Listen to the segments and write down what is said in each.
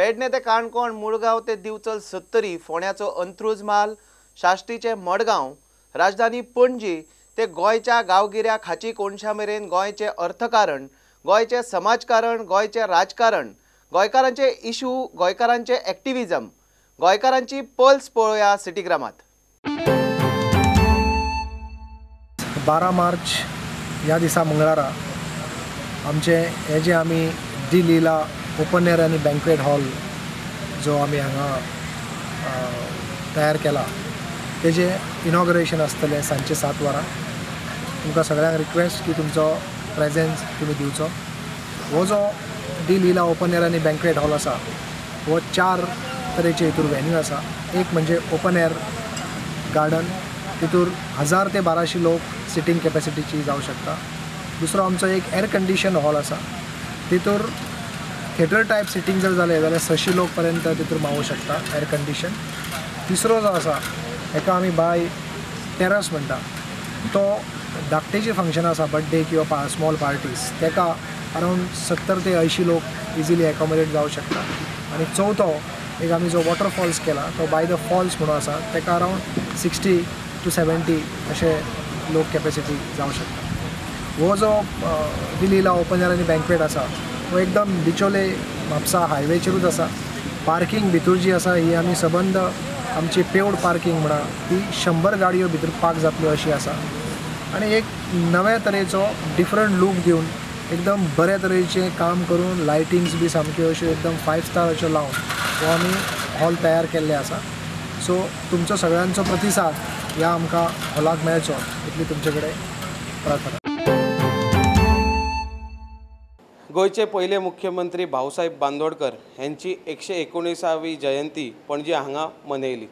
पेडणे ते काणकोण, मुळगांव ते दिवचल सत्तरी, फोंड्याचो अंत्रुज म्हाल, साश्टीचे मडगांव, राजधानी पणजी ते गोंयच्या गांवगिऱ्या खाची कोनशा मेरेन गोंयचें अर्थकारण, गोंयचें समाजकारण, गोंयचें राजकारण, गोंयकारांचे इशू, गोंयकारांचे एक्टिविजम, गोंयकारांची पल्स पळोवया सिटीग्रामात। 12 मार्च ह्या दिसा मंगळारा आमचे हे जे आमी दी लीला ओपन एअर आनी बँक्वेट हॉल जो आमी हांगा तयार केला तेजें इनॉग्रेशन आसतलें सांजचे 7 वरां। तुमकां सगळ्यांक रिक्वेस्ट की तुमचो प्रेजेन्स तुमी दिवचो। हो जो दी लीला ओपन एअर आनी बँक्वेट हॉल आसा हो 4 तरेचे हितूर व्हेन्यू आसा। एक म्हणजे ओपन एअर गार्डन, तितूर 1000 ते 1200 लोक सिटींग कॅपॅसिटीची जावं शकता। दुसरो आमचो एक एअर कंडिशन हॉल आसा, तितूर थिएटर टायप सिटींग जर जालें जाल्यार 600 लोक पर्यंत तितूर मावूं शकता एअर कंडिशन। तिसरो जो आसा हेका आमी बाय टेरस म्हणटा, तो धाकटे जे फंक्शन आसा बड्डे किंवा स्मॉल पार्टीज तेका अरावंड 70 ते 80 लोक इजिली एकोमोडेट जावं शकता। आनी चवथो एक आमी जो वॉटरफॉल्स केला तो बाय the falls म्हणून आसा, तेका अरावंड 60 to 70 अशे लोक कॅपेसिटी जावं शकता। हो जो दी लीला ओपन एअर आनी बँक्वेट आसा तो एकदम बिचोले म्हापसा हायवेचेरूच आसा। पार्किंग भितर जी आसा ही आमी सबंद आमची पेवड पार्किंग म्हणा ती 100 गाडयो भितर पार्क जातल्यो अशी आसा। आनी एक नव्या तरेचो डिफरंट लूक दिवन एकदम बऱ्या तरेचें काम करून लायटिंग्स बी सामक्यो अश्यो एकदम 5 स्टार अश्यो लावन हो आमी हॉल तयार केल्ले आसा। सो तुमचो सगळ्यांचो प्रतिसाद ह्या आमकां हॉलाक मेळचो इतली तुमचे कडेन प्रार्थना। गोंयचे पयले मुख्यमंत्री भाऊसाहेब बांदोडकर यांची 119वी जयंती पणजी हांगा मनयली।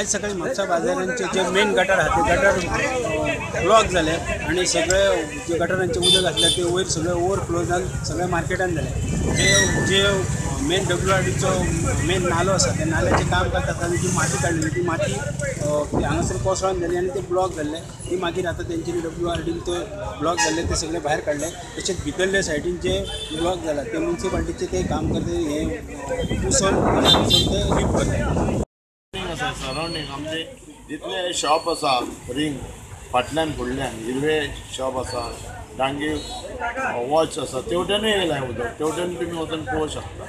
आज सकाळी म्हापसा बाजारांचे जे मेन गटर आहा ते गटर ब्लॉक जाले आनी सगळे जे गटरांचे उदक आसले ते वयर सगळे ओवरफ्लो जावन सगळे मार्केटान जाले। जे जे मेन WRDचो मेन नालो आसा त्या नाल्याचें काम करता आसतना जी माती काडलेली ती माती हांगासर कोसळोन जाली आनी ते ब्लॉक जाल्ले, ती मागीर आतां तेंच्यांनी WRDन ते ब्लॉक जाल्ले ते सगळे भायर काडले। तशेंच भितरले सायडीन जे ब्लॉक जाला ते मुन्सिपाल्टीचे ते काम करता, हे उसोन ते लिफ्ट करता। सरावंडींग आमचे जितले शॉप आसा रिंग फाटल्यान फुडल्यान हिरवे शॉप आसा, डांगी वॉच आसा, तेवटेनूय येयलां उदक, तेवटेन तुमी वचून पळोवंक शकता।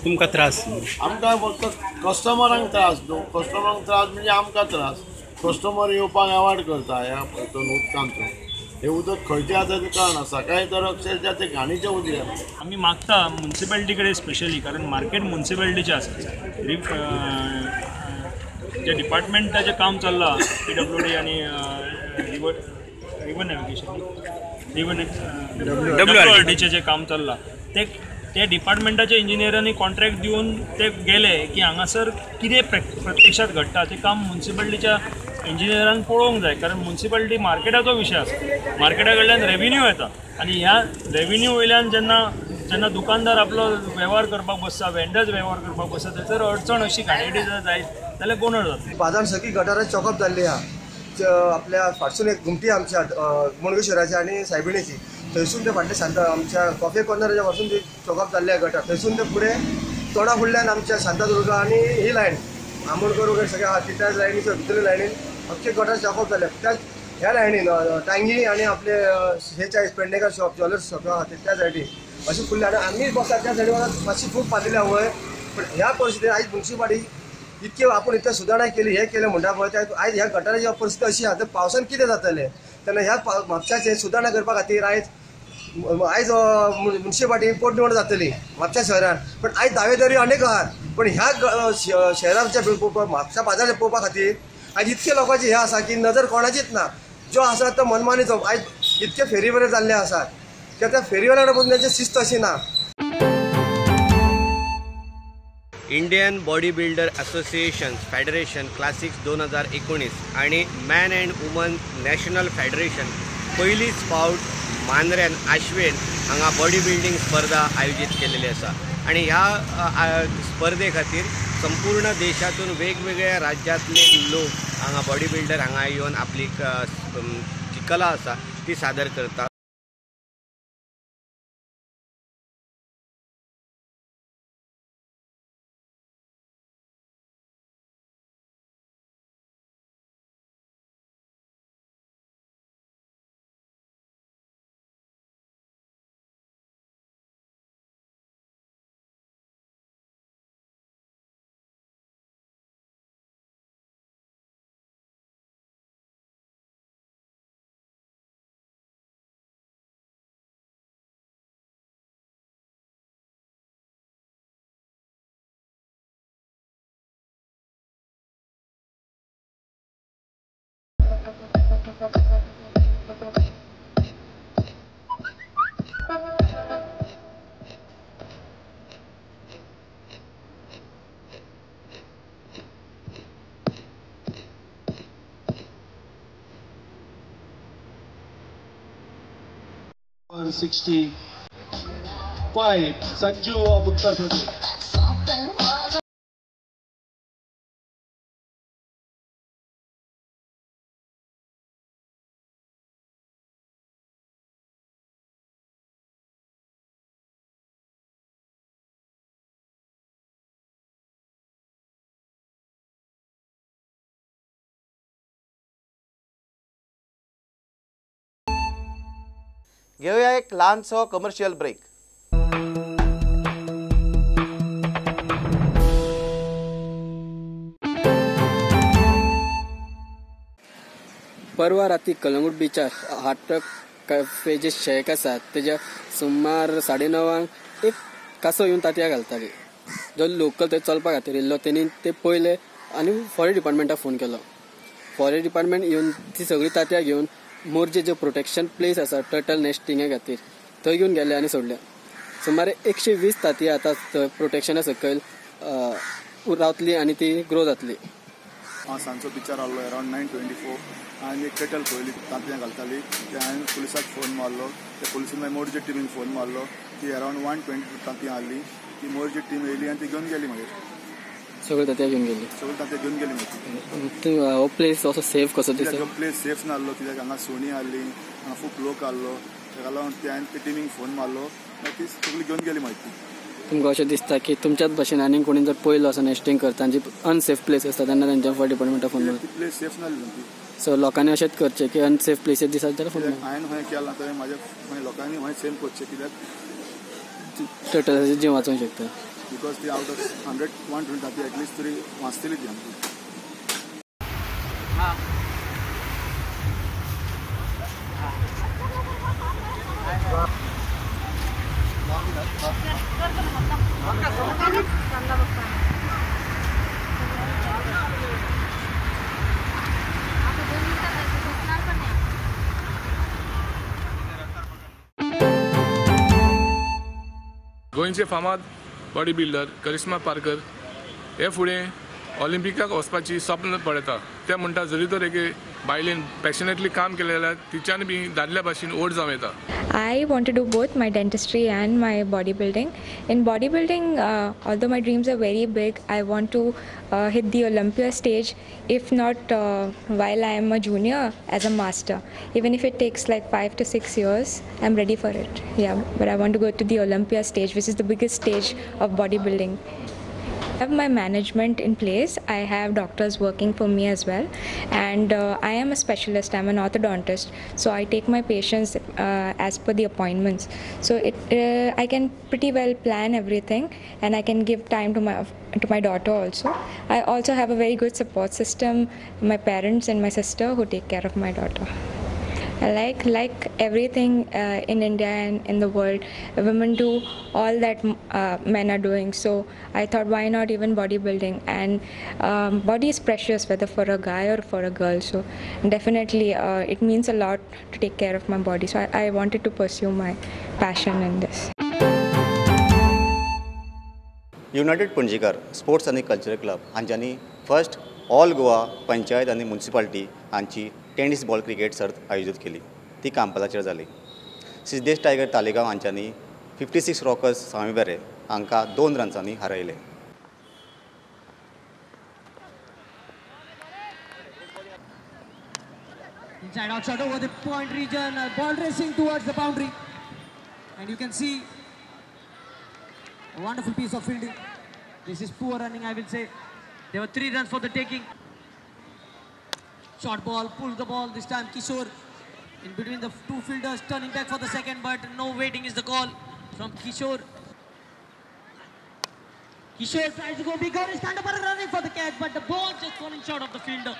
तुमकां त्रास? आमकां फक्त कस्टमरांक त्रास न्हू, कस्टमरांक त्रास म्हणजे आमकां त्रास. कस्टमर येवपाक एवॉयड करता ह्या हितून उदकांतून. हें उदक खंयचें आसा तें कळना, सकाळीं तर अक्षरशा तें घाणीचें उदक आसा. आमी मागता मुन्सिपालिटी कडेन स्पेशली, कारण मार्केट मुन्सिपालिटीचें आसा, जे डिपार्टमेंटाचें काम चल्लां PWD आनी रिवर नॅविगेशन रिवर WRDचें जें काम चल्लां ते डिपार्टमेंटाच्या इंजिनियरांनी कॉन्ट्रॅक्ट दिवन ते गेले की हांगासर कितें प्रत्यक्षात घडटा तें काम मुन्सिपालिटीच्या इंजिनियरान पळोवंक जाय. कारण मुन्सिपालिटी मार्केटाचो विशय आसा, मार्केटा कडल्यान रेविन्यू येता आनी ह्या रेविन्यू वयल्यान जेन्ना जेन्ना दुकानदार आपलो वेव्हार करपाक बसता, वेंडर्स वेव्हार करपाक बसता, थंयसर अडचण अशी घाणेरडी जर जायत जाल्यार गोंदळ जाता. बाजार सगळी गटारां चॉकअप जाल्ली आहा. आपल्या फाटसून एक घुमटी आमच्या मुणगेश्वराची आनी सायबिणीची, थंयसून ते फाटले शांता आमच्या कॉफी कॉर्नराच्या पासून ते चॉकअप जाल्ले आहा गटार. थंयसून ते फुडें तोंडा फुडल्यान आमच्या शांतादुर्गा आनी ही लायन आमोणकर वगैरे सगळे आहा त्या लायनीच्या भितरल्या लायनीन अख्खे गटार चॉकअप जाले. त्याच ह्या लायनीन टांगी आनी आपले हे चाळीस पेडणेकर शॉप ज्वेलर्स शॉप आहा त्या सायडीन अशें फुडले आनी आमी बसतात त्या सायडीन मातशी खूब बांदिल्ली आहा वयर. पण ह्या परिस्थितीन आयज मुन्सिपालिटी इतके आपूण इतले सुदारणा केली हें केलें म्हणटा पळय, आयज ह्या गटाराची परिस्थिती अशी आहा तर पावसान कितें जातलें? तेन्ना ह्या म्हापशाचें सुदारणा करपा खातीर आयज आयज मुन्सिपालिटी पोटनिवड जातली म्हापशा शहरान. पण आयज दावेदारी अनेक आहात, पण ह्या शहराच्या म्हापशा बाजाराचे पळोवपा खातीर आयज इतके लोकांची हें आसा की नजर कोणाचीच ना. जो आसा तो मनमानीचो. आयज इतके फेरीवाले जाल्ले आसात की त्या फेरीवाल्या पसून तेंची शिस्त अशी ना. Indian body builder association federation classics 2019 आणि man and woman national federation पयलीच फावट मांद्र्यान आश्वेन हांगा बॉडी बिल्डींग स्पर्धा आयोजीत केलेली आसा आणि ह्या स्पर्धे खातीर संपूर्ण देशातून वेगवेगळ्या राज्यांतले लोक हांगा बॉडी बिल्डर हांगा येवन आपली जी कला आसा ती सादर करता. Number 65, Sanju of Uttar Pradesh. घेऊया एक लहानसो कमर्शियल ब्रेक. परवा राती कलंगूट बिचार हार्ट कॅफे जे शेक आसा तेज्या सुमार 9:30 एक कासो येवन तांतयां घालताली. जो लोकल थंय चलपा खातीर येयल्लो तेणी ते पळयले आनी फॉरेस्ट डिपार्टमेंटाक फोन केलो. फॉरेस्ट डिपार्टमेंट येवन ती सगळीं तांतयां घेवन मोरजे जे प्रोटेक्शन प्लेस आसा टर्टल नेस्टिंगा खातीर थंय घेवन गेले आनी सोडले. सुमार 120 तांतयां आतां थंय प्रोटेक्शना सकयल रावतली आनी ती ग्रो जातली. हांव सांजचो बिचार आहलो अरावंड 9:24. हांवें एक टर्टल पळयली तांतयां घालताली. ते हांवें पुलिसाक फोन मारलो. ते पुलिसान मागीर मोरजे टिमीन फोन मारलो. ती अरावंड 1:22 तांतयां आहली. ती मोरजे टीम येयली आनी ती घेवन गेली. मागीर सगळीं तांतयां घेवन गेली. सगळीं तांतयां घेवन गेली. मागीर हो प्लेस असो सेफ कसो दिसता? प्लेस सेफ नासलो कित्याक हांगा सुणी आहली, हांगा खूब लोक आहलो. ताका लागून ते हांवें ते टिमीक फोन मारलो, मागीर ती सगळी घेवन गेली. मागीर तुमकां अशें दिसता की तुमच्याच भाशेन आनीक कोणी जर पयलो असो नेस्टिंग करता जी अनसेफ प्लेस आसता तेन्ना तेंच्या फॉरेस्ट डिपार्टमेंटाक फोन मारता? प्लेस सेफ नासली सामकी. सो लोकांनी अशेंच करचें की अनसेफ प्लेसीस दिसत जाल्यार फोन मार. हांवें खंय केलां थंय म्हाज्या लोकांनी खंय सेम करचें कित्याक टर्टलाचें जीव वाचोवंक शकता. Because ती आउट ऑफ 100 120 तांतयां एटलिस्ट तरी वाचतली ती आमची. गोंयचे फामाद बॉडी बिल्डर करिश्मा पारकर हे फुडें ऑलिम्पिकाक वचपाची स्वप्न पळयता. ते म्हणटा जरी तर एके बायलेन पॅशनेटली काम केलें जाल्यार तिच्यान बी दादल्या भाशेन व्हड जावं येता. I want to do both my dentistry and my bodybuilding. In bodybuilding, although my dreams are very big, I want to hit the Olympia stage, if not while I am a junior, as a master. Even if it takes like 5 to 6 years, I'm ready for it. Yeah, but I want to go to the Olympia stage, which is the biggest stage of bodybuilding. I have my management in place. I have doctors working for me as well, and I am a specialist. I'm an orthodontist, so I take my patients as per the appointments. So I can pretty well plan everything, and I can give time to my daughter also. I also have a very good support system, my parents and my sister who take care of my daughter. Like everything in India and in the world, women do all that men are doing. So I thought, why not even bodybuilding? And body is precious, whether for a guy or for a girl. So definitely it means a lot to take care of my body. So I wanted to pursue my passion in this. United Panjikar Sports and Cultural Club हांच्यांनी first all Goa panchayat आनी municipality हांची tennis ball cricket सर्त आयोजीत केली. ती कांपालाचेर जाली. Siddesh tiger Taleigao हांच्यांनी 56 rockers सामीबेरे हांकां 2 रन्सांनी हारयले. Inside out shot over the point region, ball racing towards the boundary, and you can see a wonderful piece of fielding. This is poor running, I will say. There were 3 runs for the taking. Short ball, pulls the ball this time. Kishore in between the 2 fielders, turning back for the second, but no waiting is the call from Kishore. Kishore tries to go bigger, is stand up running for the catch, but the ball just falling short of the fielder.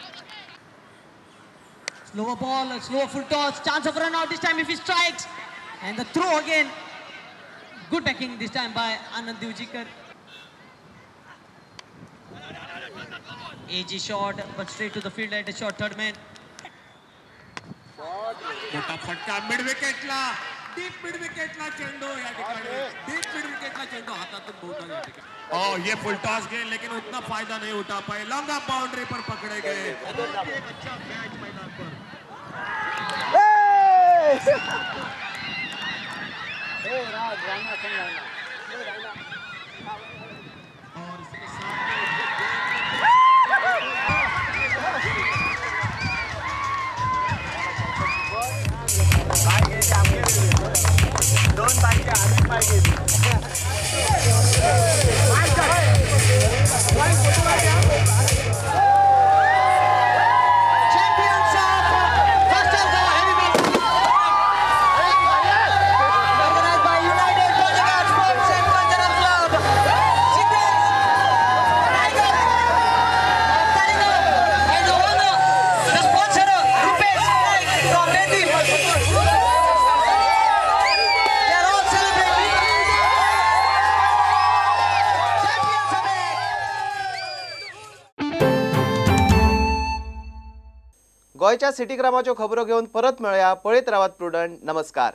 Slower ball, a slower full toss, chance of run out this time if he strikes. And the throw again. Good backing this time by Anand Divjikar. AG shot, but straight to the field at the short third man. मोठा फटका mid विकेटला, deep mid विकेटला चेंडू या ठिकाणी, deep mid विकेटला चेंडू हातातून बहुता या ठिकाणी. और ये फुल टॉस गेंद, लेकिन उतना फायदा नहीं उठा पाए, लॉन्ग ऑफ बाउंड्री पर पकड़े गए. बहुत ही एक अच्छा मैच मैदान पर. और इसके साथ गोंयच्या सिटीग्रामाच्यो खबरो घेवन परत मेळया. पळयत रावात प्रुडंट. नमस्कार.